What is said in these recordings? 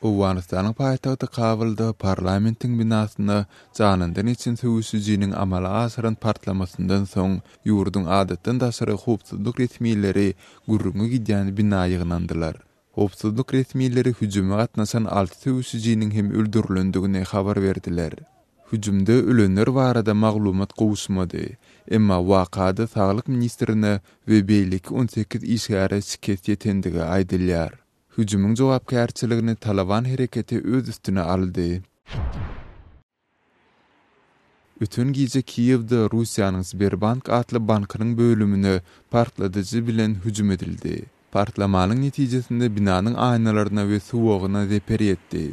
Owganystanyň paýtagty Kabulda parlamentiň binasyna janyndan geçen söweşijiniň amala aşyran partlamasyndan soň, ýurduň adatdan daşary howpsuzlyk resmileri gürrüňi gidýän bina ýygnandylar. Howpsuzlyk resmileri hüjüme gatnaşan alty söweşijiniň hem öldürilendigini habar berdiler. Hüjümde ölenler barada maglumat gowuşmady. Emma wakada saglyk ministrine we beýleki 18 işgäre şikes ýetendigi aýdylýar. Hüjümiň jogapkärçiligini Talaban hereketi öz üstüne aldy. Öten gije Kiýewde Russiýanyň Sberbank atly bankynyň bölümine partladyjy bilen hüjüm edildi. Partlamanyň netijesinde binanyň aýnalaryna we suwagyna zeper ýetdi.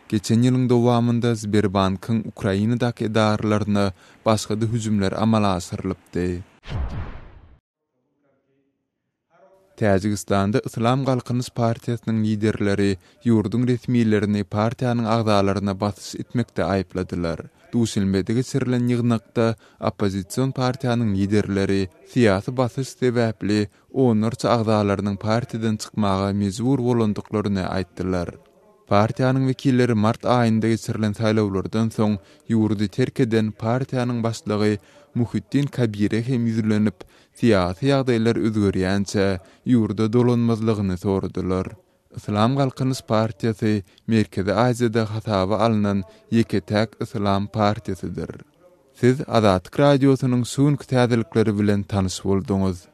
Geçen ýylyň dowamynda Sberbankyň Ukrainadaky edaralaryna başga-da hüjümler amala aşyrylypdy. Täjigistanda Yslam Galkynyş partiýasynyň liderleri ýurduň resmilerini partiýanyň agzalaryna basyş etmekde aýypladylar. Duşenbede geçirilen ýygnakda oppozision partiýanyň liderleri syýasy basyş sebäpli onlarça agzalarynyň partiýadan çykmaga mejbur bolandyklaryny aýtdylar. Partiýanyň wekilleri mart aýynda geçirilen saýlawlardan soň ýurdy terk eden partiýanyň başlygy Muhiddin Kabire hem ýüzlenip, syýasy ýagdaýlar özgerýänçä ýurda dolanmazlygyny soradylar. Yslam Galkynyş partiýasy Merkezi Aziýada hasaba alnan ýeke-täk yslam partiýasydyr. Siz Azatlyk Radiosynyň şu günki täzelikleri bilen tanyş bolduňyz.